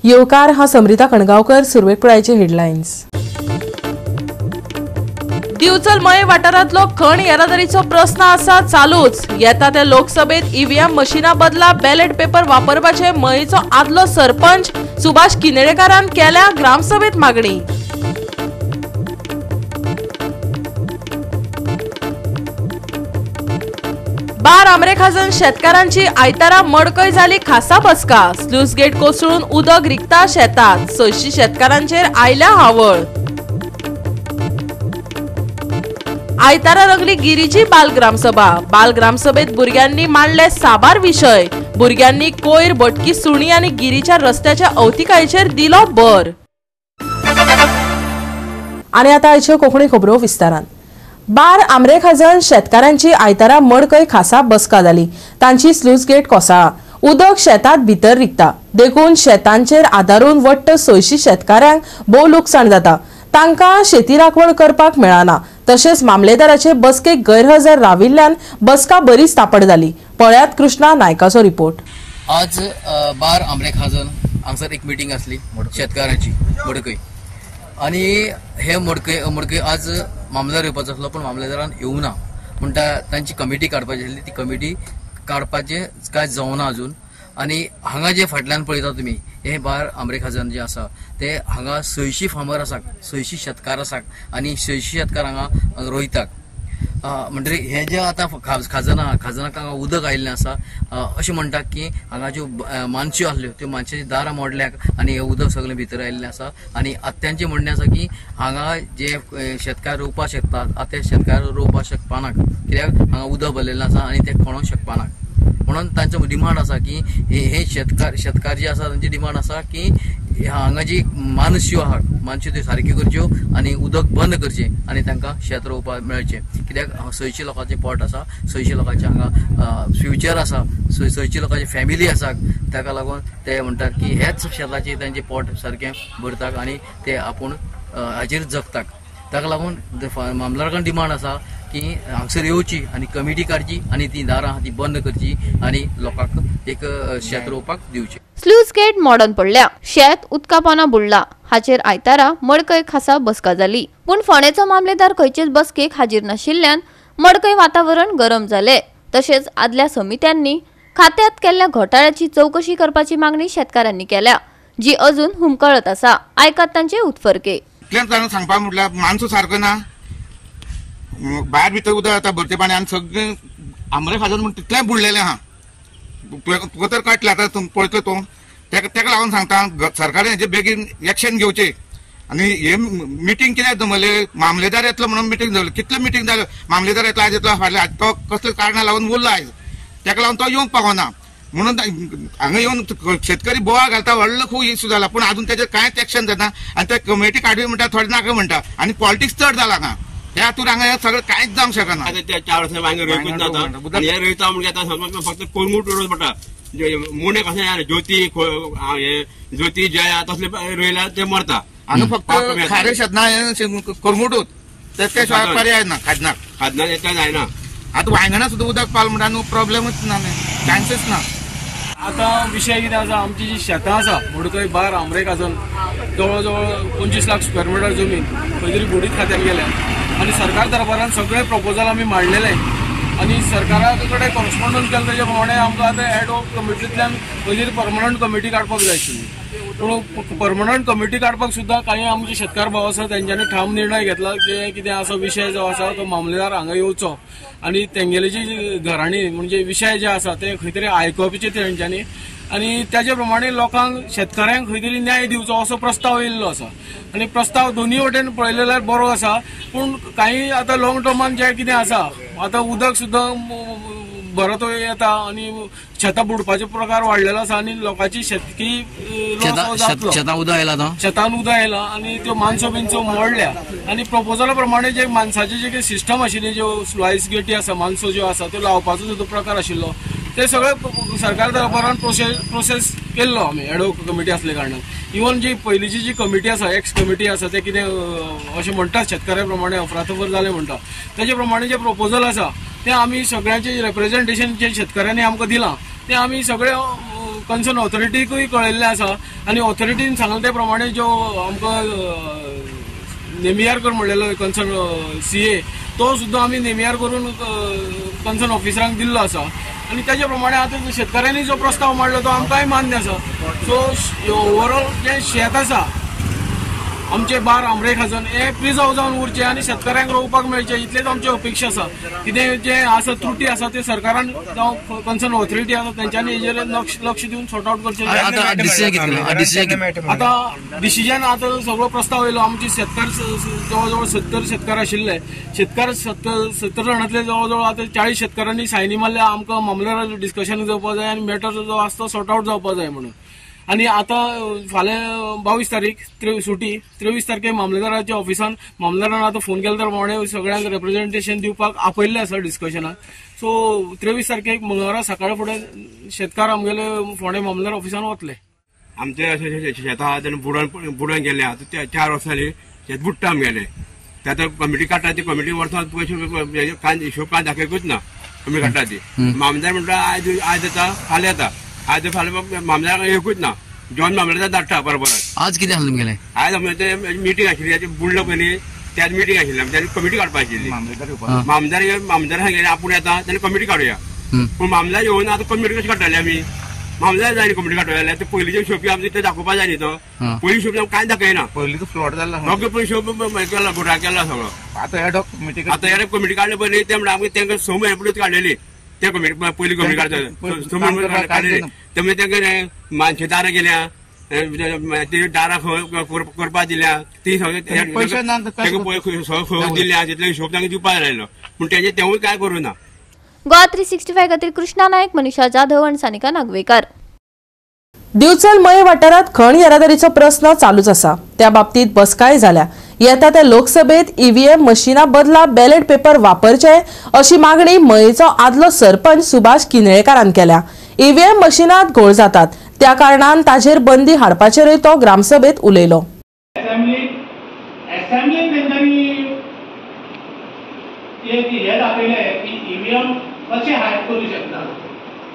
येवकार हा समृता कणगावकर. सुरवेक पळयाचे हेडलायन्स. दिवचल मये वाठारांतलो खण येरादारीचो प्रस्न आसा चालूच. येता त्या लोकसभेत ईव्हीएम मशिना बदला बॅलेट पेपर वापरपाचे मयेचो आदलो सरपंच सुभाष किनेळेकारान केल्या ग्रामसभेत मागणी. बार आमरेखाजन शेतकारांची आयतारा मडकय जाली खासा बसका. स्लूस गेट कोसळून उदक रिगता शेतात. 600 शेतकारांचेर आयल्या हावळ. आयतारा रंगली गिरीची बालग्रामसभा. बालग्रामसभेत भुरग्यांनी मांडले साबार विशय. भुरग्यांनी कोयर, भटकी सुणी आनी गिरीच्या रस्त्याच्या अवतिकायेचेर दिलो भर. आनी आतां आयच्यो कोंकणी खबरो विस्तारान. बार आमरेखाजन शेतकारांची आयतारा मडकय खासा बसका जाली. तांची स्लूस गेट कोसळा. उदक शेतात भितर रिगता देखून शेतांचेर आदारून वट्ट 600 शेतकारांक भोव लुकसाण जाता. तांकां शेती राखवण करपाक मेळना. तशेंच मामलेदाराचे बसकेक गैरहजर राविल्ल्यान बसका बरीच तापड जाली. पळयात कृष्णा नायकाचो रिपोर्ट. आज बार आमरेखाजन हांगसर एक मिटींग आसली शेतकारांची मडकय, आनी हे मडकय आज मामलेदार येवपाचो आसलो पूण मामलेदारान येवना म्हणटा तांची कमिटी काडपाची आसली, ती कमिटी काडपाचें कांय जावना अजून. आनी हांगा जे फाटल्यान पळयता तुमी हे बार आमरेखाजन जे आसा ते हांगा 600 फार्मर आसात, 600 शेतकार आसात आनी 600 शेतकार हांगा रोयतात. म्हणटकीर हे जे आतां खाजन आहा, खाजनाक हांगा उदक आयिल्लें आसा. अशें म्हणटात की हांगा ज्यो मानश्यो आसल्यो त्यो मानशांची दारां मोडल्याक आनी हें उदक सगळें भितर आयिल्लें आसा. आनी आतांचें म्हणणें आसा की हांगा जे शेतकार रोवपाक शकतात आतां शेतकार रोवपाक शकपाना, कित्याक हांगा उदक भरलेलें आसा आनी ते खणोंक शकपाना. म्हणून तांचो डिमांड आसा की हे शेतकार जे आसा तांची डिमांड आसा की हांगा जी मानश्यो आहा मानश्यो त्यो सारक्यो करच्यो आनी उदक बंद करचें आनी तांकां शेत रोवपाक मेळचें. कित्याक 600 लोकांचें पोट आसा, 600 लोकांचें हांगा फ्युचर आसा, 600 लोकांची फॅमिली आसा. ताका लागून ते म्हणटात की हेच शेताचें तांचें पोट सारकें भरतात आनी ते आपूण हाजेर जगतात. ताका लागून मामलेदारान डिमांड आसा की हांगसर येवची आनी कमिटी काडची आनी ती दारां ती बंद करची आनी लोकांक एक शेत रोवपाक दिवचें. स्लूस गेट मोडन पडल्या, शेत उदका पोना बुडला. हाचेर आयतारा मडकय खासा बसका जाली. पूण फोंडेचो मामलेदार खंयचेच बसकेक हाजीर नाशिल्ल्यान मडकय वातावरण गरम जालें. तशेंच आदल्या समित्यांनी खात्यात केल्ल्या घोटाळ्याची चवकशी करपाची मागणी शेतकारांनी केल्या, जी अजून हुमकळत आसा. आयकात तांचे उत्फर्के. सांगपाक म्हटल्यार मानसो सारको ना, भायर भितर उदक आतां भरते पाणी आनी सगळें आमरेखाजन म्हण तितलें बुडलेलें आहा. तुका तर कळटलें आतां पळयतलो तूं. तेका लागून सांगता सरकारान हेजे बेगीन एक्शन घेवचें. आनी हे मिटींग कित्याक जमले, मामलेदार येतलो म्हणून मिटींग जमले. कितल्यो मिटींग जाल्यो, मामलेदार येतलो आयज येतलो फाल्यां, तो कसले कारणां लागून उरलो आयज, तेका लागून तो येवंक पावना. म्हणून हांगा येवन शेतकरी बोवाळ घालता, व्हडलो खूब इश्यू जाला पूण अजून तेजेर कांयच एक्शन जायना. आनी ते कमिटी काडवी म्हणटा, थोडे नाका म्हणटा आनी पॉलिटिक्स चड जाला हांगा. ह्या हातून हांगा सगळें कांयच जावंक शकना. आतां त्या 4 वर्सां वांगड रोयकूच ना आतां. हे रोयता म्हणजे आतां समज फक्त कोरमूट रोवचो पडटा. मुणे कशें जालें, ज्योती हे ज्योती जया तसले रोयल्यार ते मरता. हांगा फक्त खारें शेत ना, कोरमुटूच ते शिवाय पर्याय ना. खाजनाक खाजनाक येता जायना. आतां वांयगणां सुद्दां उदक पाल म्हणटा न्हू, प्रोब्लेमूच ना, चान्सीस ना. आतां विशय कितें आसा, आमची जी शेतां आसा मडकय बार आमरेखाजन जवळ जवळ 25 लाख स्क्वेअर मिटर जमीन खंय तरी बुडीत खात्यान गेल्या आनी सरकार दरबारान सगळे प्रपोजल आमी मांडलेले आनी सरकारा कडेन कॉरस्पोंडन्स केलें. तेजे प्रमाणे आमकां आतां एड हॉक कमिटींतल्यान खंय तरी परमनंट कमिटी काडपाक जाय आशिल्ली. पूण परमनंट कमिटी काडपाक सुद्दां कांय आमचे शेतकार भाव आसा तेंच्यांनी ठाम निर्णय घेतला की कितें आसा विशय जो आसा तो मामलेदार हांगा येवचो आनी तेंगेली जी घराणी म्हणजे विशय जे आसा ते खंय तरी आयकुपाचे तेंच्यांनी आनी तेजे प्रमाणे लोकांक शेतकारांक खंय तरी न्याय दिवचो असो प्रस्ताव येयल्लो आसा. आनी प्रस्ताव दोनूय वटेन पळयले जाल्यार बरो आसा, पूण कांय आतां लॉंग टर्मान जें कितें आसा आतां उदक सुद्दां भरत येता आनी शेतां बुडपाचे प्रकार वाडलेलो आसा आनी लोकांची शेतकी शेतां उदक आयलां, शेतान उदक आयलां आनी त्यो मानसो बिनसो मोडल्या. आनी प्रपोजला प्रमाणे जे मानसाचे जे कितें सिस्टम आशिल्ली, ज्यो स्लायस गेटी आसा, मानसो ज्यो आसा त्यो लावपाचो सुद्दां प्रकार आशिल्लो, ते सगळे सरकार दरबारान प्रोसेस केल्लो आमी एडहोक कमिटी आसले कारणान. इवन जी पयलींची जी कमिटी आसा, एक्स कमिटी आसा, ते कितें अशें म्हणटात शेतकऱ्या प्रमाणे अफरातफर जालें म्हणटा, तेजे प्रमाणे जे प्रपोजल आसा ते आमी सगळ्यांचे रेप्रेझेंटेशन जे शेतकऱ्यांनी आमकां दिलां ते आमी सगळे कन्सर्न ऑथॉरिटीकूय कळयल्लें आसा आनी ऑथॉरिटीन सांगलें ते प्रमाणे जो आमकां नेमियारकर म्हणलेलो कन्सर्न CA तो सुद्दां आमी नेमियार करून कन्सर्न ऑफिसरांक दिल्लो आसा आनी तेजे प्रमाणे आतां शेतकाऱ्यांनी जो प्रस्ताव मांडलो तो आमकांय मान्य आसा. सो ओवरऑल जें शेत आसा आमचे बार आमरे खाजन हे प्रिजर्व जावन उरचें आनी शेतकाऱ्यांक रोवपाक मेळचें इतलेच आमची अपेक्षा आसा. कितें जें आसा त्रुटी आसा ते सरकारान जावं कन्सर्न ऑथॉरिटी आसा तेंच्यांनी हेजेर लक्ष दिवन सॉर्ट आउट करचें. आतां डिसिजन आतां सगळो प्रस्ताव येयलो. आमचे शेतकार जवळ जवळ 70 शेतकार आशिल्ले, शेतकार 70 जाणांतले जवळ जवळ आतां 40 शेतकारांनी सायनी मारल्या आमकां मामलेदार डिस्कशन जावपा जाय आनी मॅटर जो आसा तो सॉर्ट आउट जावपा जाय म्हणून. आनी आतां फाल्यां 22 तारीख सुटी, 23 तारखे मामलेदाराच्या ऑफिसान मामलेदारान आतां फोन केला त्या प्रमाणे सगळ्यांक रिप्रेझेंटेशन दिवपाक आपयल्लें आसा डिस्कशनाक. सो 23 तारखेक मंगळारा सकाळ फुडें शेतकार आमगेले फोंडें मामलेदार ऑफिसान वतले. आमचे अशें शेतां तेन्ना बुडोवन गेले आतां 4 वर्सां जाली शेत बुडटा आमगेलें. ते आतां कमिटी काडटा ती कमिटी वर्सां पयशे कांय हिशोब कांय दाखयकूच ना कमिटी काडटा ती. मामलेदार म्हणटा आयज आयज येता फाल्यां येता, आयज फाल्यां मामलेदार येवकूच ना. जॉन मामलेदार धाडटा बरोबर. आज कितें आसलें तुमगेलें? आयज आमगेलें मिटींग आशिल्ली, बुडलो पयलीं त्याच मिटींग आशिल्ली आमच्या कमिटी काडपा आशिल्ली. मामलेदार सांगलें आपूण येता तेन्ना कमिटी काडुया, पूण मामलेदार येवन आतां कमिटी कशी काडटले आमी? मामलेदार जाय न्ही कमिटी काडटले जाल्यार ते पयलींचे हिशोब आमचे ते दाखोवपा जाय न्ही. तो पयलीं हिशोब कांय दाखयना, पयलींचो फ्लॉट जाला सगळो, पयलीं हिशोब केला घोटाळा केला सगळो. आतां एडहॉक मिटींग आतां एडहॉक कमिटी काडले पयलीं ते म्हणटा आमकां तांकां 6 म्हयन्या पयलींच काडलेली ते कमिटी, पयली कमिटी काडटा 6 म्हयने काडलेली. तेमी तांकां मानशे दारां गेल्या, ती दारां करपा दिल्या, ती सगळें सगळें दिल्या, तितले हिशोब तांकां दिवपाक लायलो पूण तेजें तेवूय कांय करूं ना. गोवा 365 खातीर कृष्णा नायक, मनीषा जाधव आनी सानिका नागवेकर. दिवचल मये वाठारांत खण येरादारीचो प्रस्न चालूच आसा. त्या बाबतीत बसकाय जाल्या. येता त्या लोकसभेत ईव्हीएम मशिना बदला बॅलेट पेपर वापरचे अशी मागणी मयेचो आदलो सरपंच सुभाष किनळेकारान केल्या. ईव्हीएम मशिनात घोळ जातात त्या कारणान ताजेर बंदी हाडपाचेरूय तो ग्रामसभेत उलयलो. असेंब्लीन तेंच्यांनी हे दाखयलें की ईव्हीएम कशें हॅक करूं शकता.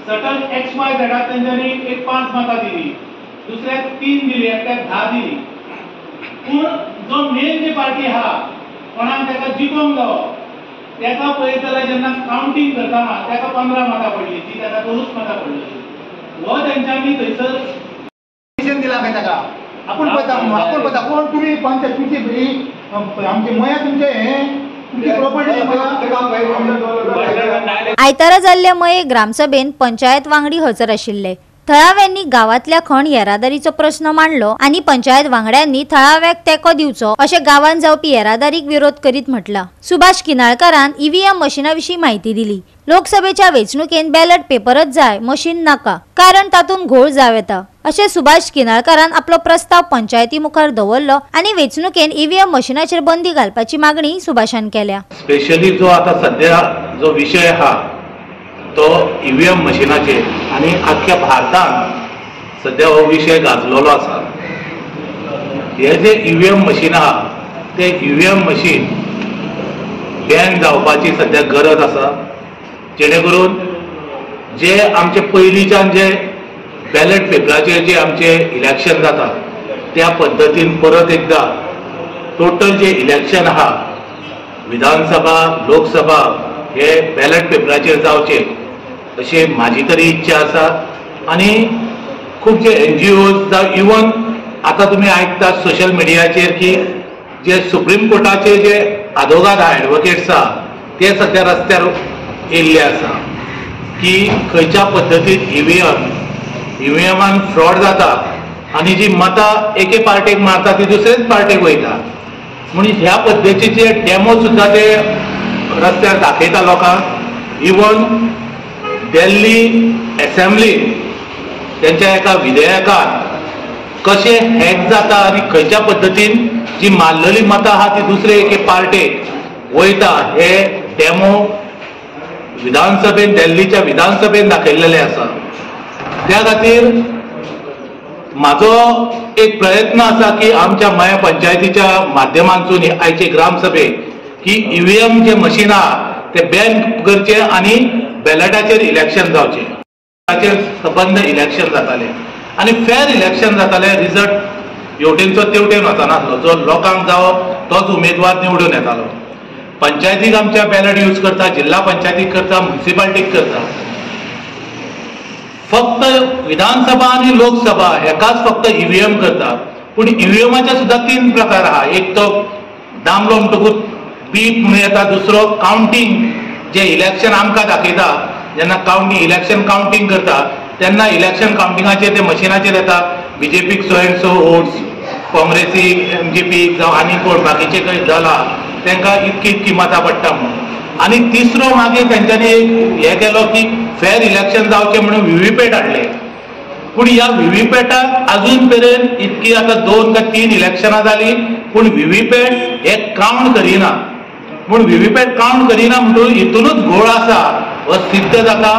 सर्टन एक्स वाय झेडाक तेंच्यांनी एक 5 मतां दिली, दुसऱ्याक 3 दिली, एकट्याक 10 दिली. पूण जो मेन जी पार्टी आहा कोणाक ताका जिखोवंक जावो ताका पळयत जाल्यार जेन्ना कावंटींग करतना ताका 15 मतां पडली, ती ताका 2 मतां पडली. हो तेंच्यांनी थंयसर दिला खंय ताका आपूण पळयता, आपूण पळयता कोण तुमी पंचायत तुमची आमची मया तुमचें हें आयतारा जाल्ल्या मये ग्रामसभेन पंचायत वांगडी हजर आशिल्ले. थळाव्यांनी गावांतल्या खण येरादारीचो प्रस्न मांडलो आनी पंचायत वांगड्यांनी थळाव्याक तेंको दिवचो अशें गांवांत जावपी येरादारीक विरोध करीत म्हटलां. सुभाष किनाळकारान ईव्हीएम मशिना विशीं म्हायती दिली. लोकसभेच्या वेंचणुकेन बॅलट पेपरच जाय, मशीन नाका, कारण तातूंत घोळ जावं येता अशें सुभाष किनाळकारान आपलो प्रस्ताव पंचायती मुखार दवरलो आनी वेंचणुकेन ईव्हीएम मशिनाचेर बंदी घालपाची मागणी सुभाषान केल्या. स्पेशली जो आता सध्या जो विषय हा तो ईव्हीएम मशिनाचेर आनी आख्या भारतान सध्या हो विषय गाजलेलो आसा. हे जे ईव्हीएम मशीन आहा ते ईव्हीएम मशीन बॅन जावपाची सध्या गरज आसा, जेणे करून जे आमचे पयलींच्यान जे बॅलट पेपराचेर जे आमचे इलेक्शन जाता त्या पद्दतीन परत एकदा टोटल जे इलेक्शन आहा विधानसभा लोकसभा हे बॅलट पेपराचेर जावचे अशी म्हाजी तरी इच्छा आसा. आनी खुबशे एनजीओज जावं इवन आतां तुमी आयकता सोशल मिडियाचेर की जे सुप्रीम कोर्टाचे जे आदोगाद आहा एडवोकेट्स आहा ते सध्या रस्त्यार येयल्ले आसा की खंयच्या पद्दतीन ईव्हीएमान फ्रॉड जाता आनी जी मतां एके पार्टेक मारता ती दुसरेच पार्टेक वयता. म्हणून ह्या पद्दतीचे डेमो सुद्दां ते रस्त्यार दाखयता लोकांक. इवन दिल्ली एसेंब्ली तेंच्या एका विधेयकान कशें हॅक जाता आनी खंयच्या पद्दतीन जी मारलेली मतां आहा ती दुसरे एके पार्टेक वयता हे डेमो विधानसभेन दिल्लीच्या विधानसभेन दाखयल्लेले आसा. त्या खातीर म्हाजो एक प्रयत्न आसा की आमच्या मया पंचायतीच्या माध्यमांतून आयचे ग्रामसभेक की ईव्हीएम जे मशीन आहा ते बॅन करचे आनी बॅलटाचेर इलेक्शन जावचें. ताचेर सबंद इलेक्शन जातालें आनी फेर इलेक्शन जातालें. रिजल्ट हेवटेनचो तेवटेन वचनासलो, जो लोकांक जावो तोच उमेदवार निवडून येतालो. पंचायतीक आमच्या बॅलट यूज करता, जिल्हा पंचायतीक करता, म्युनिसिपालिटीक करता. फक्त विधानसभा आनी लोकसभा हेकाच फक्त ईव्हीएम करता. पूण ईव्हीएमाचे सुद्दां 3 प्रकार आहा. एक तो दामलो म्हणटकूच बीप म्हणून येता, दुसरो कावंटींग जे इलेक्शन आमकां दाखयता जेन्ना कावंटींग इलेक्शन कावंटींग करता तेन्ना इलेक्शन कावंटिंगाचेर ते मशिनाचेर येता बीजेपीक सो एंड सो वोट्स, काँग्रेसीक, एमजीपीक जावं आनी कोण बाकीचे खंय दल आहा तांकां इतकी इतकी मतां पडटा म्हणून. आनी तिसरो मागीर तेंच्यांनी एक हें केलो की फेर इलेक्शन जावचें म्हणून व्हीव्हीपॅट हाडलें. पूण ह्या व्हीव्हीपॅटाक अजून मेरेन इतकी आतां 2 का 3 इलेक्शनां जालीं पूण व्हीव्हीपॅट हे कावंट करिना. पूण व्हीव्हीपॅट कावंट करिना म्हणून हितूनच घोळ आसा हो सिद्ध जाता.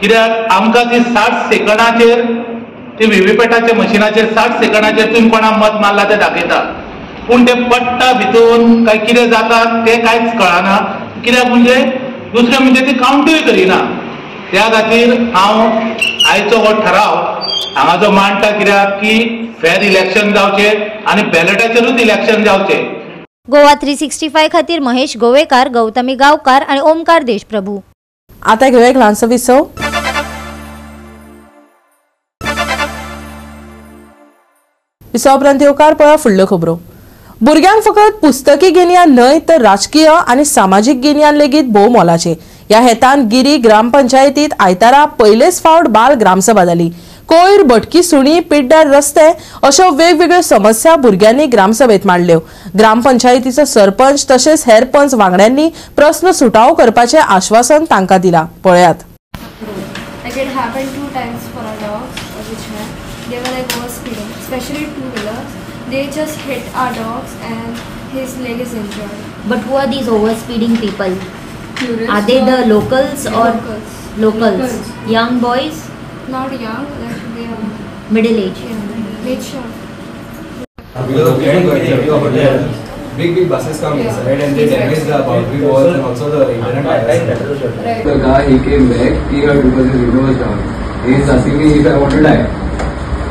कित्याक आमकां ती 60 सेकंडाचेर ती व्हीव्हीपॅटाच्या मशिनाचेर 60 सेकंडाचेर तुमी कोणाक मत मारला तें दाखयता. पूण ते पडटा भितून काय कितें जाता तें कांयच कळना. कित्याक म्हणजे दुसरें म्हणजे ती कावंटूय करिना. त्या खातीर हांव आयचो हो ठराव हांगा जो मांडटा कित्याक की फेर इलेक्शन जावचें आनी बॅलटाचेरूच इलेक्शन जावचें. गोवा 365 खातीर महेश गोवेकार, गौतमी गांवकार आणि ओमकार देशप्रभू. आता घेऊया एक ल्हानसो विसव. विसवा उपरांत येवकार पळया फुडल्यो खबरो. भुरग्यांक फकत पुस्तकी गिन्यान न्हय तर राजकीय आनी सामाजीक गिन्यान लेगीत भोव मोलाचें. ह्या हेतान गिरी ग्रामपंचायतीत आयतारा पयलेच फावट बाल ग्रामसभा जाली. कोयर, भटकी सुणी, पिड्ड्यार रस्ते अश्यो वेगवेगळ्यो समस्या भुरग्यांनी ग्रामसभेत मांडल्यो. ग्रामपंचायतीचो सरपंच तशेंच हेर पंच वांगड्यांनी प्रस्न सुटावो करपाचें आश्वासन तांकां दिलां. पळयात. Like it happened 2 times for our dogs, which were they were like overspeeding, especially 2-wheelers. They just hit our dogs and his leg is injured. But who are these overspeeding people? Tourists. Are they the locals or locals? Locals. Young boys? Not young, like they are middle age. Yeah, mature. Because of getting big buses come inside and they damage the boundary walls and also the internet wires. Right. The guy, he came back, he heard because his window was down. He is asking me if I want to die.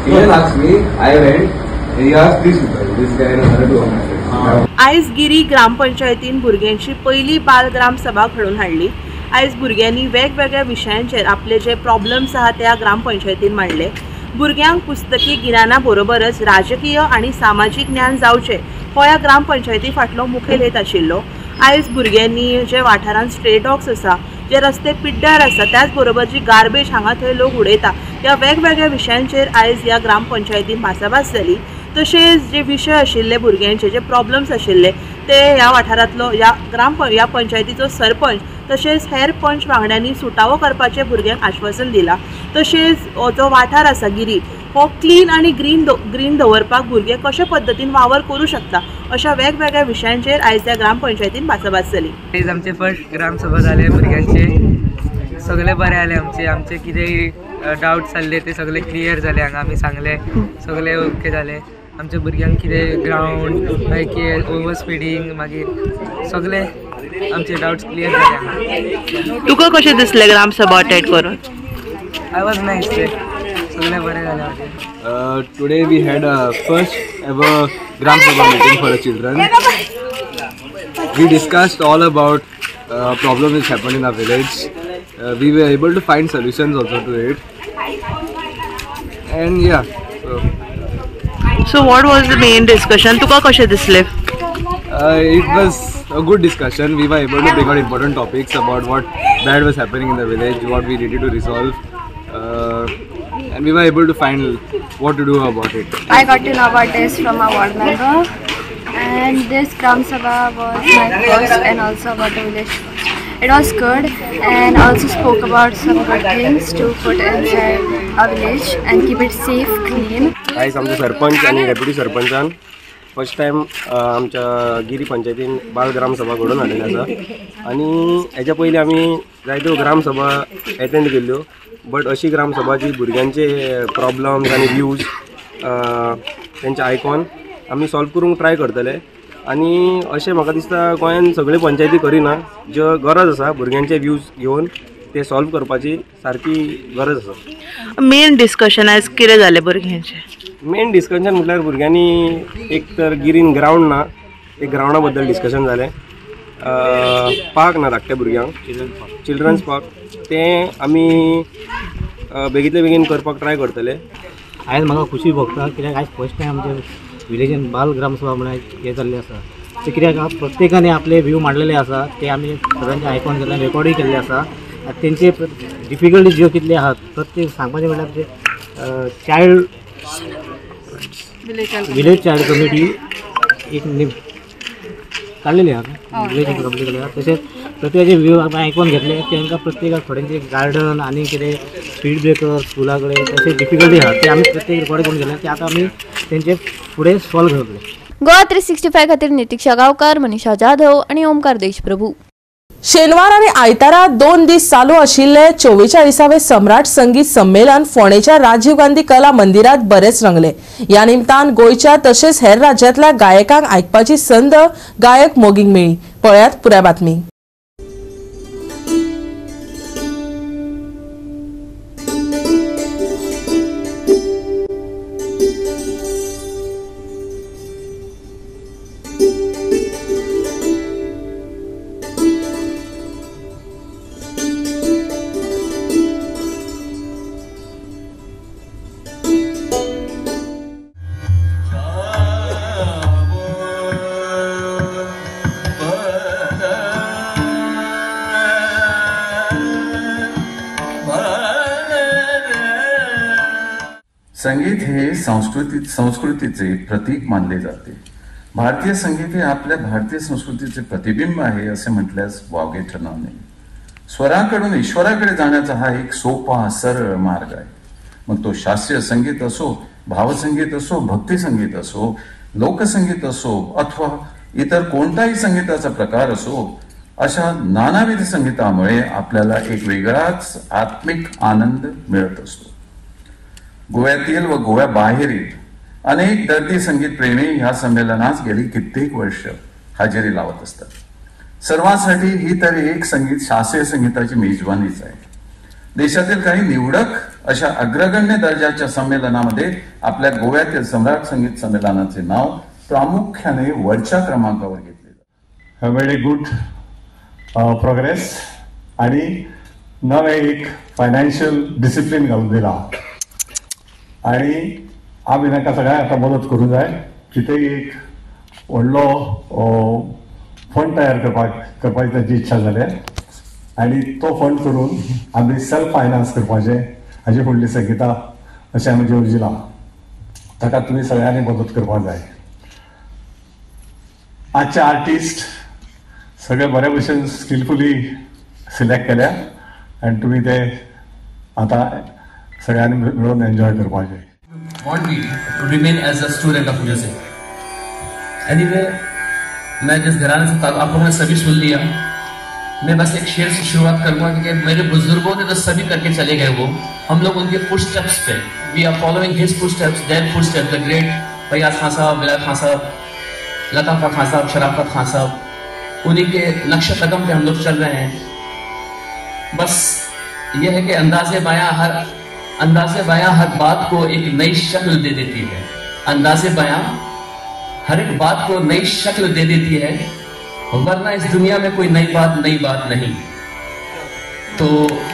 He didn't ask me, I went. He asked these people, this guy and another two of my friends. आयज गिरी ग्रामपंचायतीन भुरग्यांची पयली बाल ग्राम सभा घडोवन हाडली. आयज भुरग्यांनी वेगवेगळ्या विशयांचेर आपले जे प्रॉब्लम्स आहा त्या ग्रामपंचायतीन मांडले. भुरग्यांक पुस्तकी गिन्याना बरोबरच राजकीय आनी सामाजीक ज्ञान जावचें हो ह्या ग्रामपंचायती फाटलो मुखेल हेत आशिल्लो. आयज भुरग्यांनी जे वाठारांत स्ट्रे डॉग्स आसा, जे रस्ते पिड्ड्यार आसा, त्याच बरोबर जी गार्बेज हांगा थंय लोक उडयता, ह्या वेगवेगळ्या विशयांचेर आयज ह्या ग्रामपंचायतीन भासाभास जाली. तशेंच जे विशय आशिल्ले भुरग्यांचे, जे प्रॉब्लम्स आशिल्ले ते ह्या वाठारांतलो ह्या पंचायतीचो सरपंच तशेंच हेर पंच वांगड्यांनी सुटावो करपाचें भुरग्यांक आश्वासन दिलां. तशेंच जो वाठार आसा गिरी हो क्लीन आनी ग्रीन दवरपाक भुरगे कशे पद्दतीन वावर करूं शकता अशा वेगवेगळ्या विशयांचेर आयज त्या ग्रामपंचायतीन भासाभास जाली. आयज आमचे फर्स्ट ग्रामसभा जाले भुरग्यांचे, सगळे बरें जालें. आमचे आमचे कितेंय डावट्स जाल्ले ते सगळे क्लियर जाले. हांगा आमी सांगले सगळे ओके जाले. आमच्या भुरग्यांक कितें ग्रावंड मागीर ओवर स्पिडींग मागीर सगळे आमचे डावट्स क्लियर जाले. तुका कशें दिसलें ग्रामसभा अटेंड करून? I was nice, सगळें बरें जालें. Today we had a first ever Gram Sabha meeting for the children. We discussed all about problems which happened in our village. We were able to find solutions also to it. And yeah. So what was the main discussion? तुका कशें दिसलें? It was a good discussion. We were able to bring out important topics about what bad was happening in the village, what we needed to resolve. And we were able to find what to do about it. I got to know about this from our ward member, and this Gram Sabha was my first and also about the village. It was good and also spoke about some good things to put inside our village and keep it safe, clean. आयज आमचे सरपंच आनी deputy सरपंचान first time आमच्या गिरी पंचायतीन बाल ग्राम सभा घडोवन हाडलेली आसा. आनी हेच्या पयलीं आमी जायत्यो ग्राम सभा एटेंड केल्ल्यो, बट अशी ग्राम सभा जी भुरग्यांचे प्रॉब्लम्स आनी व्यूज तेंचे आयकॉन आमी सॉल्व करूंक ट्राय करतले. आनी अशें म्हाका दिसता गोंयान सगळे पंचायती करिना, ज्यो गरज आसा भुरग्यांचे व्यूज घेवन ते सॉल्व करपाची सारकी गरज आसा. मेन डिस्कशन आयज कितें जालें भुरग्यांचें? मेन डिस्कशन म्हटल्यार भुरग्यांनी एक तर गिरीन ग्रावंड ना, ते ग्रावंडा बद्दल डिस्कशन जालें. पार्क ना धाकट्या भुरग्यांक, चिल्ड्रन्स पार्क, तें आमी बेगीतले बेगीन करपाक ट्राय करतले. आयज म्हाका खुशी भोगता कित्याक आयज फर्स्ट टायम आमचे विलेजीन बाल ग्रामसभा म्हणून हें जाल्लें आसा. ते कित्याक प्रत्येकान आपले व्यू मांडलेले आसा, ते आमी सगळ्यांचे आयकून घेतले, रेकॉर्डूय केल्ले आसा. आनी तेंचे डिफिकल्टी ज्यो कितले आहात प्रत्येक सांगपाचें म्हणल्यार आमचे चायल्ड विलेज चायल्ड कमिटी एक काडलेली आहा, विलेज कमिटी काडलेली आहा. तशेंच प्रत्येकाचे व्यू आमी आयकून घेतले, तांकां प्रत्येकाक थोड्यांचे गार्डन आनी कितें स्पीड ब्रेकर स्कुला कडेन तशें डिफिकल्टी आहा, ते आमी प्रत्येक रेकॉर्ड करून घेतले, ते आतां आमी तेंचे फुडें सॉल्व करतले. गोवा 365 खातीर नितिक्षा गांवकार, मनीषा जाधव आनी ओमकार देशप्रभू. शेनवार आनी आयतारा 2 दीस चालू आशिल्ले 44वें सम्राट संगीत संमेलन फोंडेच्या राजीव गांधी कला मंदिरात बरेच रंगले. ह्या निमतान गोंयच्या तशेंच हेर राज्यांतल्या गायकांक आयकपाची संद गायक मोगींक मेळ्ळी. पळयात पुराय बातमी. संगीत हे संस्कृतीचे प्रतीक मानले जाते. भारतीय संगीत हे आपल्या भारतीय संस्कृतीचे प्रतिबिंब आहे असे म्हटल्यास वावगे ठरणार नाही. स्वराकडून ईश्वराकडे जाण्याचा हा एक सोपा सरळ मार्ग आहे. मग तो शास्त्रीय संगीत असो, भावसंगीत असो, भक्ती संगीत असो, लोकसंगीत असो अथवा इतर कोणताही संगीताचा प्रकार असो, अशा नानाविध संगीतामुळे आपल्याला एक वेगळाच आत्मिक आनंद मिळत असतो. गोव्यातील व गोव्याबाहेरील अनेक दर्दी संगीत प्रेमी ह्या संमेलनास गेली कित्येक वर्ष हजेरी लावत असतात. सर्वांसाठी ही तर एक संगीत शास्त्रीय संगीताची मेजवानीच आहे. देशातील काही निवडक अशा अग्रगण्य दर्जाच्या संमेलनामध्ये आपल्या गोव्यातील सम्राट संगीत संमेलनाचे नाव प्रामुख्याने वरच्या क्रमांकावर घेतले जाते. व्हेरी गुड प्रोग्रेस आणि नवे एक फायनान्शियल डिसिप्लीन घालून दिला आणि आमी तांकां सगळ्यांक आतां मदत करूंक जाय. कितेंय एक व्हडलो फंड तयार करपाची तांची इच्छा जाल्या आनी तो फंड करून आमी सेल्फ फायनान्स करपाचें हाजे फुडली संगीता अशें आमी येवजिलां. ताका तुमी सगळ्यांनी मदत करपाक जाय. आजचे आर्टिस्ट सगळे बरे भशेन स्किलफुली सिलेक्ट केल्या आनी तुमी ते आतां सगळ्यांनी मिळून एन्जॉय करपाचें. Want me to remain as a student of music. Anyway, मैं जिस घराने से आप लोगों ने सभी सुन लिया, मैं बस एक शेर से शुरुआत करूँगा क्योंकि मेरे बुजुर्गों ने तो सभी करके चले गए, वो हम लोग उनके footsteps pay, we are following his footsteps, their footsteps, the great Faiyaz Khan साहब, विलायत खान साहब, लताफा खान साहब, शराफत खान साहब, उन्हीं के नक्श कदम पे हम लोग चल रहे हैं. बस ये है कि अंदाजे बयां हर बात को एक नई शक्ल दे देती है. अंदाजे बयां हर एक बात को नई शक्ल दे देती है, वरना इस दुनिया में कोई नई बात नहीं. तो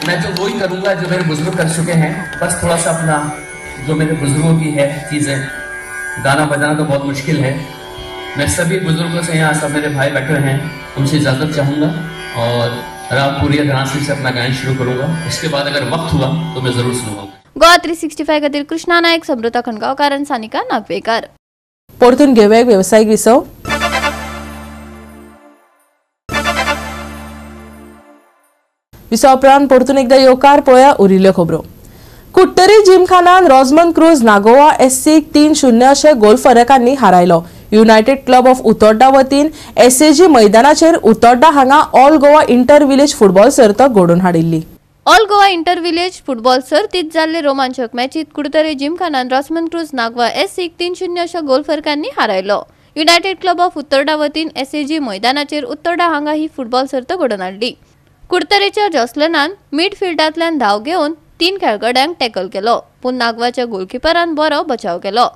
मैं तो वही करूंगा जो मेरे बुजुर्ग कर चुके हैं. बस थोड़ा सा अपना जो मेरे बुजुर्गों की है चीज़ें, गाना बजाना तो बहुत मुश्किल है. मैं सभी बुजुर्गों से, यहाँ सब मेरे भाई बैठे हैं, उनसे इजाज़त चाहूँगा और रामपुरी घराने से अपना गायन शुरू करूंगा. उसके बाद अगर वक्त हुआ तो मैं जरूर सुनाऊंगा. गोवा 365 खातीर कृष्णा नायक, समृता खणगांवकार आनी सानिका नागवेकार. परतून घेवया एक वेवसायीक विसव. विसवा उपरांत परतून एकदा येवकार. पळया उरिल्ल्यो खबरो. कुट्टरी जिमखानान रोजमन क्रूज नागोवा एससीक 3-0 अशे गोल फरकांनी हारायलो. युनायटेड क्लब ऑफ उतोड्डा वतीन एसएजी मैदानाचेर उतोड्डा हांगा all Goa inter village football सर्त घडोवन हाडिल्ली. All Goa inter village football सर्तीत जाल्ले रोमांचक मॅचीत कुडतरे जिमखानान रॉसमन क्रूज नागवा एससीक 3-0 अशा गोल फरकांनी हारायलो. युनायटेड क्लब ऑफ उत्तोर्डा वतीन एसएजी मैदानाचेर उत्तोर्डा हांगा ही फुटबॉल सर्त घडोवन हाडली. कुडतरेच्या जॉसलनान मिडफिल्डांतल्यान धांव घेवन 3 खेळगड्यांक टॅकल केलो, पूण नागवाच्या गोलकिपरान बरो बचाव केलो.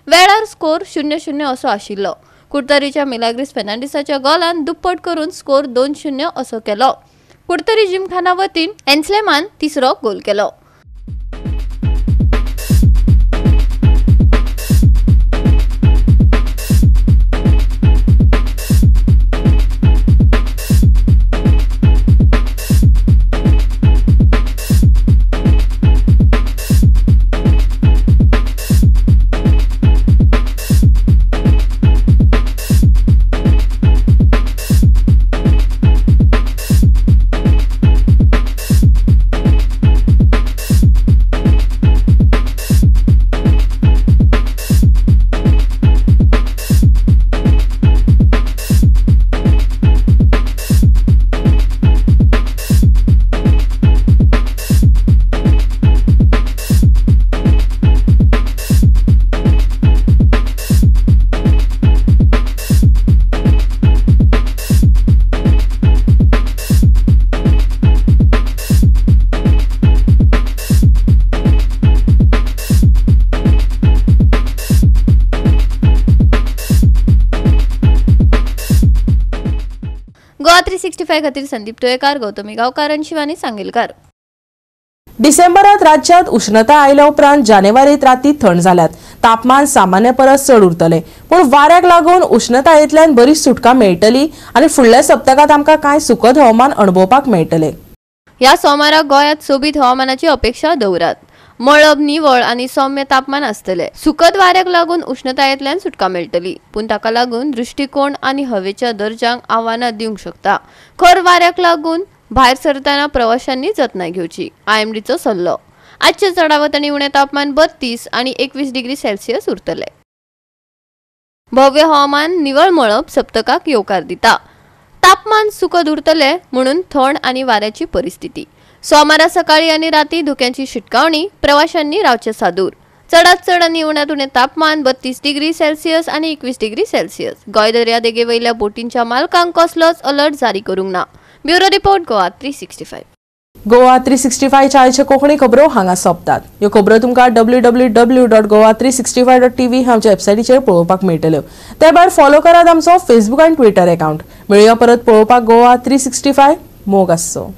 वेळार स्कोर 0-0 असो आशिल्लो. कुडतरीच्या मिलाग्रीस फेर्नांडीसाच्या गोलान दुप्पट करून स्कोर 2-0 असो केलो. कुडतरी जिमखाना वतीन एन्स्लेमान तिसरो गोल केलो. गोवा 365 खातीर संदीप तुयेकार, गौतमी गांवकार आनी शिवानी सांगेलकार. डिसेंबरात राज्यात उष्णता आयल्या उपरांत जानेवारीत राती थंड जाल्यात. तापमान सामान्य परस चड उरतले, पूण वाऱ्याक लागून उष्णतायेंतल्यान बरी सुटका मेळटली आनी फुडल्या सप्तकांत आमकां कांय सुखद हवामान अणभवपाक मेळटले. ह्या सोमारा गोंयांत सोबीत हवामानाची अपेक्षा दवरात. मळब निवळ आनी सौम्य तापमान आसतले. सुखद वाऱ्याक लागून उष्णतायेंतल्यान सुटका मेळटली, पूण ताका लागून दृश्टिकोण आनी हवेच्या दर्जांक आव्हानां दिवंक शकता. खर वाऱ्याक लागून भायर सरतना प्रवाशांनी जतनाय घेवची, आयएमडीचो सल्लो. आजचे चडावत आनी उणें तापमान 32 आनी 21 डिग्री सेल्सियस उरतले. भव्य हवामान निवळ मळब सप्तकाक येवकार दिता. तापमान सुखद उरतले म्हणून थंड आनी वाऱ्याची परिस्थिती. सोमारा सकाळी आनी राती धुक्यांची शिटकावणी, प्रवाशांनी रावचे सादूर. चडात चड आनी उण्यांत उणें तापमान 32 डिग्री सेल्सियस आनी 21 डिग्री सेल्सियस. गोंय दर्यादेगे वयल्या बोटींच्या मालकांक कसलोच अलर्ट जारी करूंक ना. Bureau report, Goa 365. Goa 365 आयच्यो कोंकणी खबरो हांगा सोंपतात. ह्यो खबरो तुमकां www.goa365.tv ह्या आमच्या वेबसायटीचेर पळोवपाक मेळटल्यो. ते भायर फॉलो करात आमचो फेसबूक आनी ट्विटर अकाउंट. मेळुया परत पळोवपाक गोवा 365. मोग आसचो.